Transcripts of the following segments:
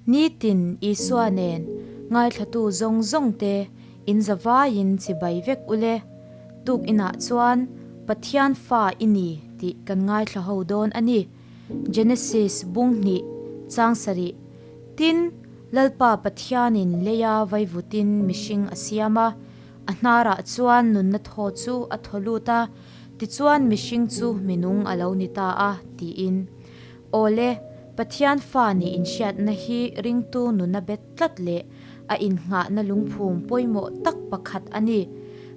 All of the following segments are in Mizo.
Nitin Isua nen ngaithlatu zawng zawngte in zavaiin chibai vek ule. Tuk inah chuan Pathian fa i ni tih kan ngaithla ho dawn a ni. Genesis bung hnih chang sarih Tin, Lalpa Pathianin leia vaivutin mihring a siam a, a hnarah chuan nunna thaw chu a thaw lut a, tichuan mihring chu minung a lo ni ta a, tiin. Awle, Pathian fa nih inhriatna hi ringtu nuna bet tlat leh a innghahna lungphum pawimawh tak pakhat a ni.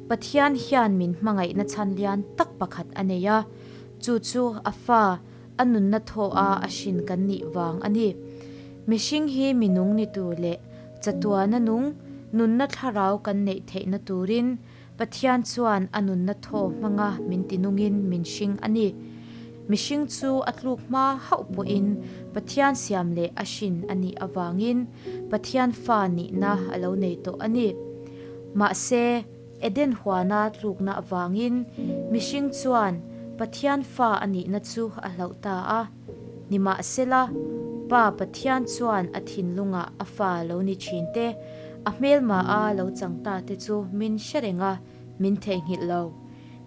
Pathian hian min hmangaihna chhan lian tak pakhat a nei a, chu chu a fa, a nunna thawha a hrin kan nih vang a ni. Mihring hi minung ni tur leh chatuana nung, nunna thlarau kan neih theihna turin Pathian chuan a nunna thaw hmanga min tinungin min hring a ni. Mihring chu a tluk hma hauh pawhin Pathian siam leh a hrin a nih avangin Pathian fa nihna a lo nei tawh a ni. Mahse, Eden huana tlukna avangin mihring chuan Pathian fa a nihna chu a hlauh ta a. Nimahsela, Pa Pathian chuan a thinlungah a fa lo ni thin te, a hmelma a lo chang ta te chu min hre reng a, min theihnghilh lo.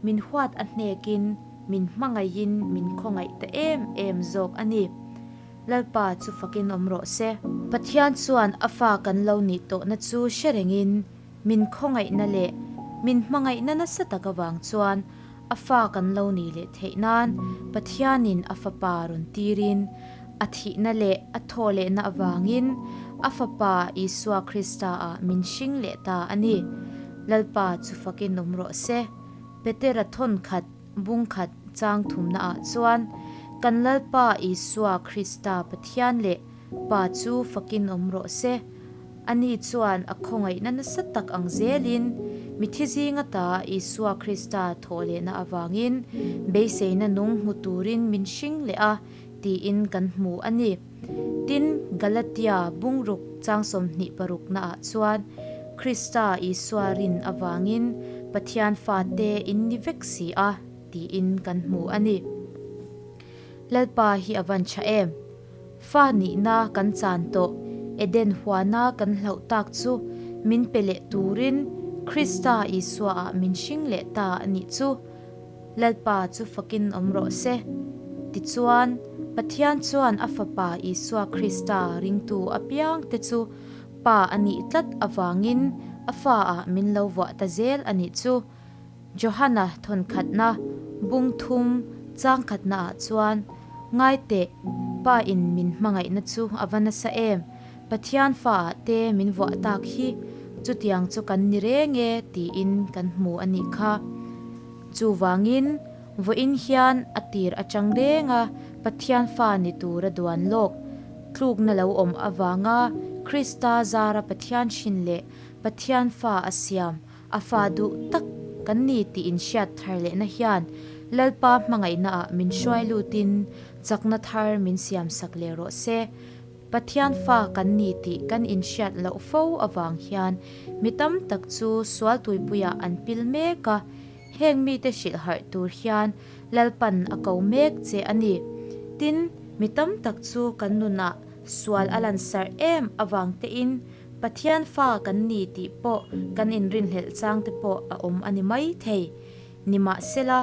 Min huat a hnekin, min hmangaihin min khawngaih ta em em zawk a ni. Lalpa chu fakin awm rawh se. Pathian chuan a fa kan lo nih tawhna chu hre rengin, min khawngaihna leh min hmangaihna nasa tak avang chuan A fa kan lo nih leh theih nan Pathianin a Fapa rawn tirin, a thihna leh a thaw lehna avangin a Fapa Isua Krista-ah min hring leh ta a ni. Lalpa chu fakin awm rawh se. Petera thawn khat, bung khat, chang thumnaah chuan, Kan Lalpa Isua Krista Pathian leh Pa chu fakin awm rawh se. Ani chuan a khawngaihna nasa tak ang zelin, mithi zinga ta Isua Krista thawhlehna avangin beiseina nung hmu turin min hring leh a, tiin kan hmu a ni. Tin, Galatia bungruk chang 26 naah chuan, Krista Isua rin avangin Pathian fate in ni vek si a, tiin kan hmu a ni. Lalpa hi a van tha em? Fa nihna kan chan tawh, Eden huana kan hlauh tak chu min pe leh turin Krista Isuaah min hring leh ta a nih chu. Lalpa chu fakin awm rawh se. Tichuan, Pathian chuan a Fapa Isua Krista ringtu apiangte chu Pa a nih tlat avangin a faah min lo vuah ta zel a nih chu. Johana thawnkhatna bung thum changkhatnaah chuan, Ngaiteh, Pa in min hmangaihna chu a va nasa em? Pathian faah te min vuah tak hi, chutiang chu kan ni reng e tiin kan hmu a nih kha. Chuvangin, vawiin hian a tir atang renga Pathian fa ni tura duan lawk tlukna lo awm avanga Krista zara Pathian hrin leh Pathian fa a siam A fa duh tak kan ni tih inhriat thar lehna hian Lalpa hmangaihnaah min hruai lutin chakna thar min siamsak leh rawh se. Pathian fa kan ni tih kan inhriat loh fo avang hian mi tam tak chu sual tuipuiah an pil mek a, heng mite hrilh harh tur hian Lalpan a ko mek che a ni. Tin, mi tam tak chu kan nunah sual a lansarh em avang tein Pathian fa kan ni tih pawh kan inrinhlelh chang te pawh a awm a ni mai thei. Nimahsela,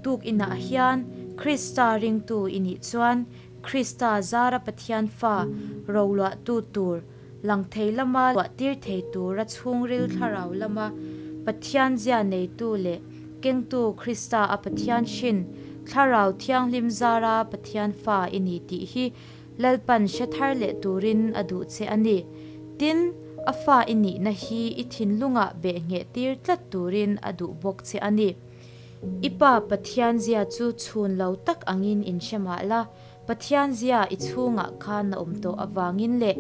tuk inah hian Krista ringtu i nih chuan Krista zara Pathian fa roluahtu tur, lang thei lama luahtir thei tura chhungril thlarau lama Pathian zia neitu leh kengtu Krista a Pathian hrin Thlarau Thianghlim zara Pathian fa i ni tih hi Lalpan hre thar leh turin a duh che a ni. Tin, a fa i nihna hi i thinlungah beh ngheh tir tlat turin a duh bawk che a ni. I Pa Pathian zia chu chhun lo tak angin inhre mah la, Pathian zia i chhungah khan a awm tawh avangin leh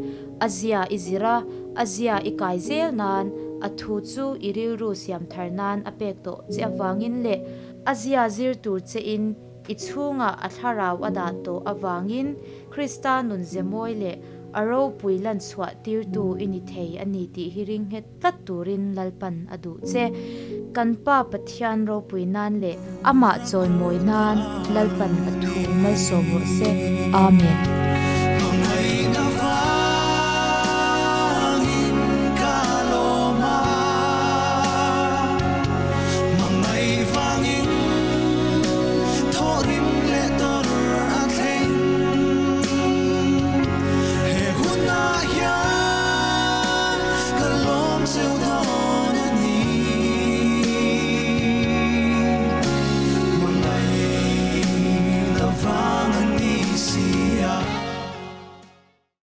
a zia i zir a, a zia i kai zel nan, a thu chu i rilru siam thar nan a pek tawh che avangin leh a zia zir tur chein I chhungah a thlarau a dah tawh avangin Krista nun ze mawi leh a ropui lan chhuah tirtu i ni thei a ni tih hi ring nghet tlat turin Lalpan a duh che. Kan Pa Pathian ropui nan leh amah chawimawi nan Lalpan a thu malsawm rawh se. Amen.